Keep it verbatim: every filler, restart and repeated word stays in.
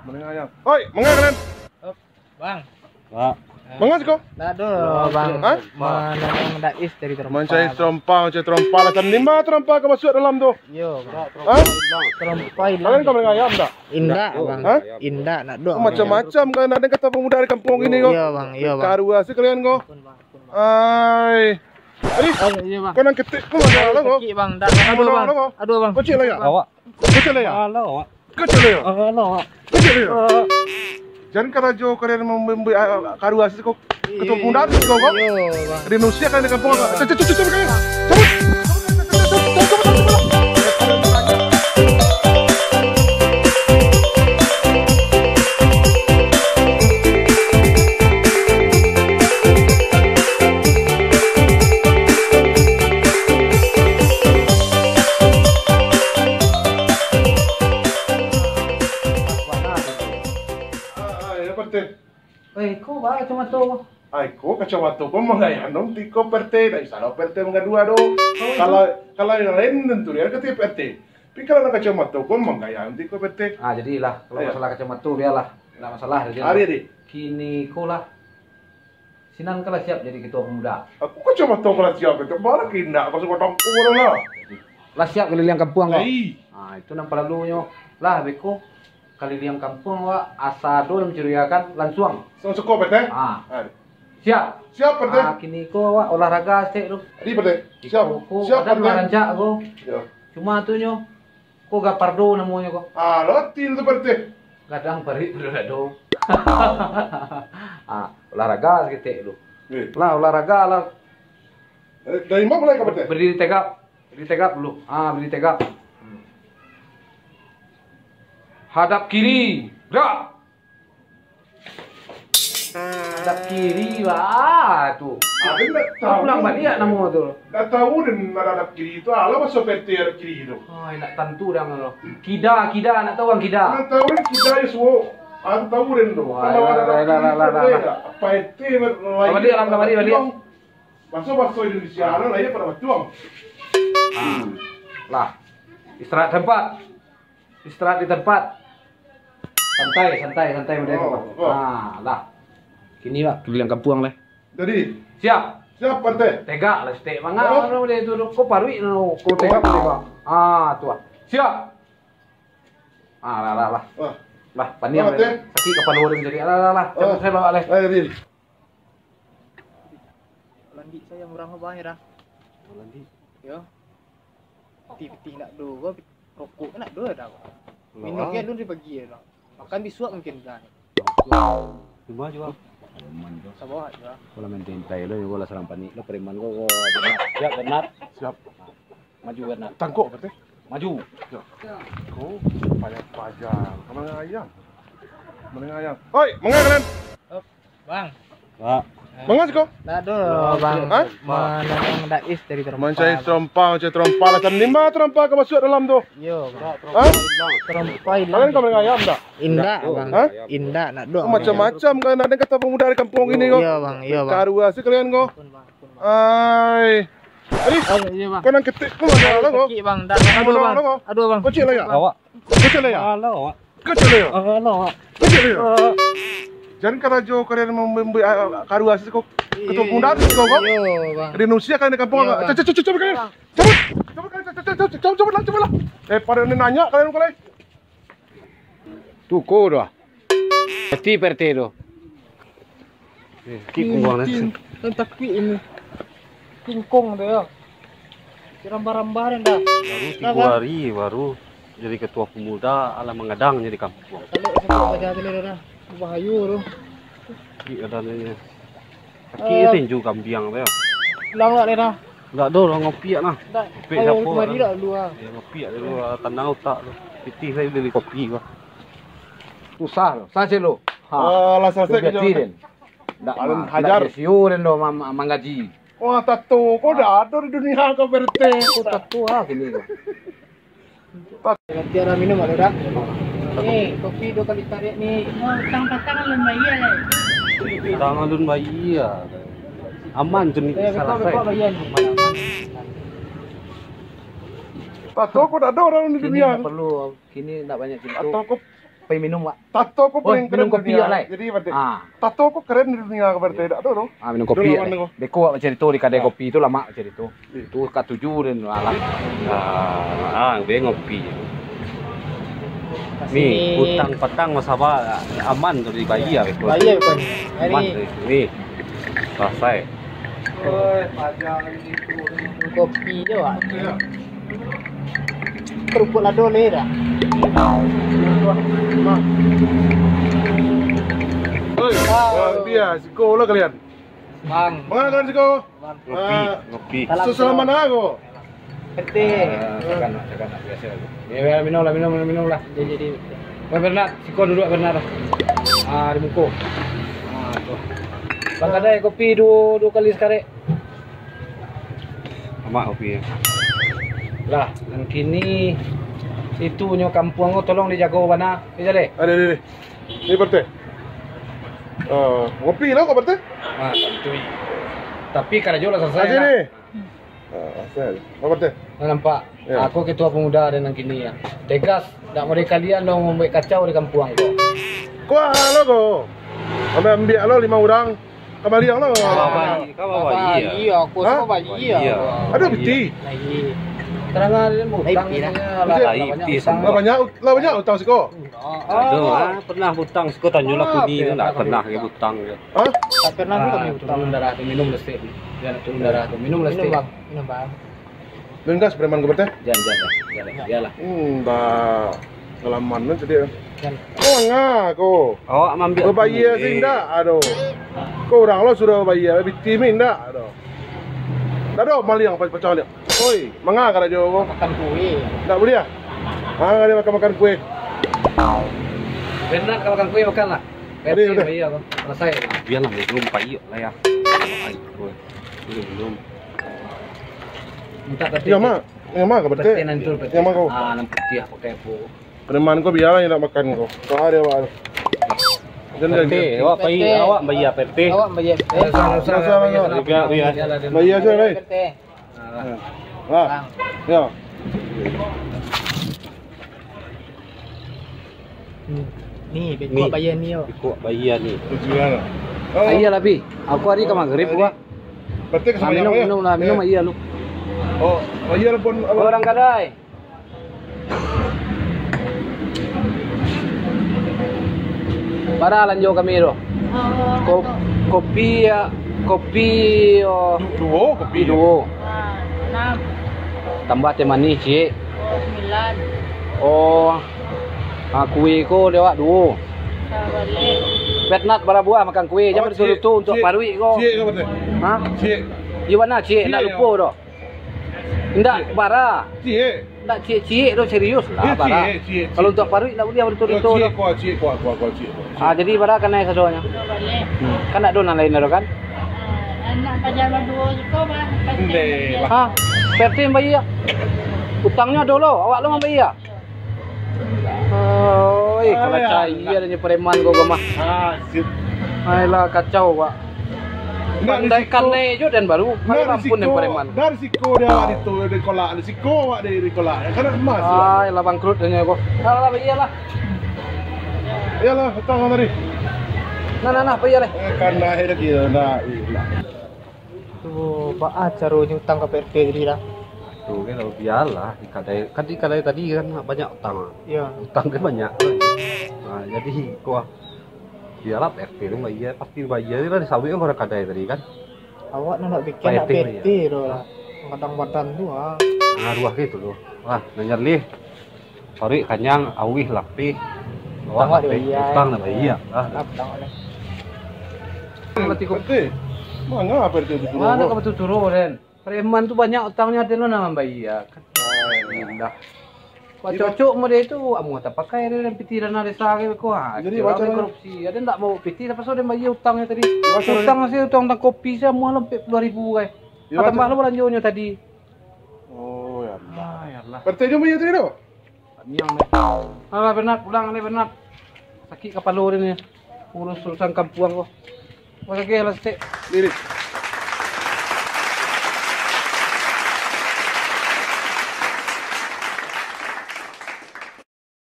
Manga ayam. Oi, manga kalian? Bang. Pak. Manga siko? Ndak ado, Bang. Hah? Mananam dais dari terompa. Mancari terompa, mancari terompa. Lah, tadi mah terompa ka masuak dalam tu? Iyo, Bang. Hah? Terompa ilang. Kalian ka manga ayam ndak? Indak, Bang. Hah? Indak, ndak ado. Macam-macam kalian, ado kata pemuda di kampung ini ko. Iyo, Bang, iyo, Bang. Karuah se kalian ko. Ai. Ai. Oh, iyo, Bang. Kau nan ketek ko, ado lah ko. Sakik, Bang. Ndak ado, Bang. Ado, Bang. Kecil lah ya? Awak. Kecil lah ya? Alah, awak. Kecil lah ya? Alah, awak. Kecil lah ya? Jan karajo kalian memberi, ah, karuah siko. Ketua pemuda siko ko. Iyo, Bang. Di Indonesia kan di kampung. Cabut, cabut, cabut, cabut, cabut. Ah, ah, ya, Pak R T. Eh, ko ba kacamato ko? Ai, ko kacamato ko mangayang dong tiko P R T, ndak bisa lo P R T manggadua do. Kalau, kalau yang lain tentu dia kata P R T. Tapi kalau nak kacamato ko mangayang tiko P R T. Ah, jadilah, kalau masalah kacamato bialah, ndak masalah. Ari, ari. Kini ko lah. Sinan ka lah siap jadi ketua pemuda. Aku kacamato ka lah siap, itu baru kini nak masuk batang ko lah. Lah siap kaliliang kampuang ko? Ai. Ah, itu nan paralunyo. Lah, beko. Kaliliang kampuang awak, asa ado nan mancurigakan, lansuang. Langsung ko, P R T? Ah. Ah. Siap? Siap, P R T. Ah, kini ko awak olahraga saketek tu. Adi, P R T. Siap. Iko ko, siap, kadang P R T. Lah rancak ko. Yo. Cuma tu nyo, ko gapardo namonyo ko. Ah, latin tu, P R T. Kadang parik tu dak ado. Ah, olahraga saketek tu. Eh. Lah, olahraga lah. Eh, dari ma mulai ka, P R T? Badiri tegak. Berdiri tegak dulu. Ah, berdiri tegak. Hadap kiri. Gerak. Hadap kiri, wah, tu. Aden ndak tahu. Pulang baliak namo tu. Ndak tahu den hadap kiri tu. Alah, baso P R T hadap kiri tu. Oh, ndak tantu dang lo. Kida, kida, ndak tahu urang kida. Ndak tahu den kida yo suo. Aden tahu den tu. Wah, kalau hadap kiri tu lah, lah, lah. Apa itu lain? Baliak, baliak, baliak. Baso-baso Indonesia, anu lah, iyo, pada batuang. Ah. Lah. Istirahat tempat. Istirahat di tempat. Santai, santai, santai, model tu. Oh, oh. Ah, lah. Kini, Pak, kaliliang kampuang lah. Jadi? Siap. Siap, P R T. Tegak lah, saketek. Manga, oh, anu, model tu, ko paruik, anu, ko tegak, oh, tegak. Ah, tu lah. Siap. Ah, lah, lah, lah. Wah. Lah, paniang. Wah, lah. Sakik kapalo den jadi. Lah, lah, lah. Cabut sajo lah, lah. Lah, jadi. Landik sajo murah ko, Bang, yo dah. Landik. Yo. Pitih-pitih ndak ado, rokok ndak ado dah. Minum ke dulu di pagi yo dah. Makan bisuak mungkin dah. Rumah juo. Sabar juo. Kalau main tintai lo, yo lah sarang panik lo, preman ko, ko. Siap, Bernard. Siap. Maju, Bernard. Tangkok, Pak R T. Maju. Yo. Ko, payah paja. Ka manga ayam? Ka manga ayam? Oi, manga kalian? Bang. Pak. Manga siko? Ndak ado, Bang. Hah? Mananam dais dari terompa. Mancari terompa, mancari terompa. Lah, tadi mah terompa ka masuak dalam tu? Iyo, Bang. Hah? Terompa ilang. Kalian ka manga ayam ndak? Indak, Bang. Hah? Indak, ndak ado. Macam-macam kalian, ado kata pemuda di kampung ini ko. Iyo, Bang, iyo, Bang. Karuah se kalian ko. Ai. Adi, oh, iyo, Bang. Kau nan ketek ko, ado lah ko. Sakik, Bang. Ndak ado, Bang. Ado, Bang. Kecil lah ya? Awak. Kecil lah ya? Alah, awak. Kecil lah ya? Alah, awak. Kecil lah ya? Ah. Jan karajo kalian memberi, ah, karuah siko. Ketua pemuda siko ko. Iyo, Bang. Di Indonesia kan di kampung. Iyo, Bang. Cabut, cabut, cabut, cabut kalian. Cabut. Cabut kalian, cabut, cabut, cabut, cabut lah, cabut lah. Eh, pada ni nanya kalian ko lai. Tu ko doh. Mati P R T tu. Eh, kik kungkong ni. Kan takuik ini. Kungkong tu yo. Rambah-rambah den dah. Baru tigo hari, baru jadi ketua pemuda, alah manggadang jadi kampuang. Kalau sakik paja tu lah dah. Bahayo tu. Kik ada ni. Sakik tinju kambiang tu yo. Pulang lah den dah. Ndak ado urang ngopi nak. Ndak, ngopi ayo siapo kemari nak? Lah dulu ah. Ya, ngopi nak dulu ah, tanang utak tu. Pitih sajo bali kopi bah. Susah tu, sajo lo. Ha. Ah, lah selesai kerja. Ndak ma-, ndak sio den do ma-, ma-, manggaji. Wah, tato ko ndak ado di dunia ko, P R T. Ko tato ah kini ko. Ganti arah minum ado dak? Ni, kopi dua kali tarik ni. Oh, utang patang alun bayia lai. Utang alun bayia. Aman tu ni, eh, salasai. Beko, beko bayia ni. Aman, aman. Tato ko ndak ado urang di dunia. Kini ndak perlu, kini ndak banyak pintu. Atau ko Pai minum, Wak. Tato ko Oh, paling minum keren kopi dunia. Wak lai. Jadi, Pak Teh. Ah. Tato ko keren di dunia, Pak Teh. Iya. Tak tahu, tu. Ah, minum Itu kopi, lawan Wak. Tengok. Beko, Wak, cerita di kadai Ah. kopi tu lama cerita. Iya. Tu ka tuju dan alah. Ah, ah, be ngopi. Ni, Sini. Utang patang masaba aman tu dibayar, betul. Bayar, betul. Aman Hari tu. Ni. Selesai. Kopi je, Wak. Kerupuk lado leh dah. Oi, wah, dia, siko lah kalian. Bang. Mangakan siko. Bang. Ngopi, Ah, ngopi. Salam siko. Sasalaman aku. Betul. Ah, takkan, takkan, biasa. Ya, ya, minum lah, minum, minum, minum lah. Jadi, jadi. Weh, Bernard, siko duduk, Bernard. Ah, di muko. Ah, tu. Bang, kadai kopi duo, duo kali sakarek. Amak kopi, ya. Lah, nan kini itu nyo kampuang ko tolong dijago bana. Ni, Jaleh. Ada, ada, ada. Ni, Pak Teh. Ah, ngopi lah kau, Pak Teh. Ah, santuy. Tapi karajo lah selesai. Ah, sini. Lah. Ah, asal. Apa teh? Nah, nampak. Ya. Aku ketua pemuda dan nan kini ya. Tegas, ndak mau kalian dong mambuek kacau di kampuang ko. Kau lo ko. Ambiak-ambiak lo lima urang. Kamaliang lo. Kau bayi, kau bayi ya? Iya, aku Hah? Sama bayi Bayi ya. Ya. Ada piti. Lagi. Terang ada utang Baik, ya. Lah, Lah, banyak piti utang. Lah banyak, lah banyak utang siko. Aduh, ah, pernah utang siko tanyo lah kuni tu ndak pernah ke utang ke. Hah? Tak pernah Ah, kami utang. Turun darah tu, minum lestik. Dia nak turun darah tu, minum Minum, lestik. Bang. Minum, Bang. Dah gas preman ko, Pak Teh? Jan, jan, jan, jan, jan lah. Hmm, dah. Kalaman tu tadi. Jan. Kau ngah kau. Awak mambiak Kau bayar sih ndak, aduh. Kau urang lo suruh bayar, piti mi ndak, aduh. Ndak ado maliang pacah-pacah liak. Oi, manga karajo ko. Makan kue. Ndak buliah. Ah, dia makan-makan kue. Benar kalau makan kue, makanlah. Tadi Pepsi udah. Bayar ko. Selesai. Biarlah, belum payah lah ya. Ai, kue. Belum, belum. Minta tapi Ya, Mak. Ya, Mak, kau betek. Pepsi nanti, Pepsi. Ya, Mak, kau. Ah, nan putih pakai apa? Preman ko biarlah yang nak makan ko. Kau ada, Mak. Jangan, jangan. Pepsi, awak pai, Pepsi. Awak bayar Pepsi. Awak bayar Pepsi. Usah, usah, usah, usah. Bayar, bayar. Bayar je, Rai. Pepsi. Ah. Ah. Bang. Ya. Hmm. Ni, beko Ni. Bayar ni, yo. Beko bayar ni. Tujuan. Oh. Aia lah, Pi. Aku hari ka magrib, Hari. Gua. Berarti ka Ah, minum, sembahyang, ya? Minum lah, minum Ya. Aia lu. Oh, aia lah pun, apa? Orang kadai. Bara lanjo kami tu. Oh, Ko-, tu. Kopi, ya, kopi, oh. Du-, duo kopi, ya? Duo. Ah, enam. Tambah teh manis, cik. Oh, sembilan. Oh. Ah, kue ko dek awak duo. Sabaleh. Petnat bara buah makan kue, Oh, jangan betul cik, tu untuk cik. Paruik ko. Cik ko betul? Ha? Cik. Iyo bana, cik, Cik, ndak ya. Lupo doh. Ndak Cik. Bara. Cik. Ndak ciek-ciek tu, serius lah, Iyo, bara. Cik, cik, Kalau cik. Untuk paruik ndak buliah Yo, betul-betul cik, tu. Kuah, cik, kuah, kuah, kuah, cik, kuah, cik. Ah, jadi bara kanai sado nyo. Hmm. Kan ndak ado nan lain ado kan? Ah, anak paja baduo juta, bah. Ndeh, bah. Ha, P R T mambayia. Utangnyo ado lo, awak lo mambayia. Oi, kalau Alah. Cayia adonyo preman ko, ko mah. Ah, sip. Ailah, kacau, Pak. Pandai kanai jo den baru. Ayo ampun den preman. Dari siko dia awak itu, dari kolak, dari siko awak dari kolak. Kan emas. Ailah, bangkrut adonyo ko. Alah, iyolah. Iyolah, utang tadi. Nah, nah, nah, apa iyolah? Eh, kanai lagi, nah, iyolah. Tu, baa caronyo utang ka P R T tadi dah? Tu kan, bialah, di kadai, kan di kadai tadi kan banyak utang. Iya. Utang kan banyak. Nah, jadi, kuah, bialah P R T tu bayia, pasti bayia ni lah disauik kan orang kadai tadi kan. Awak nak bikin P R T nak P R T bayia. Tu lah. Kadang badan tu ah. Nah, ruah gitu tu. Wah, nanya lih. Paruik kanyang, auih lapeh. Utang awak lapeh, dibayia. Utang nak bayia. Ah. Ah, utang awak ni. Mati ko. Betul. Manga P R T tu turun? Manga ka batul turun, Den? Preman tu banyak utangnyo, ado lo nan mambayia. Kan. Indah. Wak Iyo. Cocok model tu, amuah tapakai den piti dana desa ke ko. Ha, Jadi, kira macam den mana? Korupsi. Ado ndak mau piti, tapaso den bayia utangnyo tadi. Macam mana? Utang se, utang, utang kopi se, amuah lo ampek puluah ribu ke. Iyo, Patambah macam lo balanjonyo tadi. Oh, ya Allah. Ah, ya Allah. P R T nyo bayia tadi tu? Taniang ni. Alah, Bernard, pulang ni, Bernard. Sakik kapalo den ni. Urus urusan kampuang ko. Wah, lagi lah sek. Ni, ni.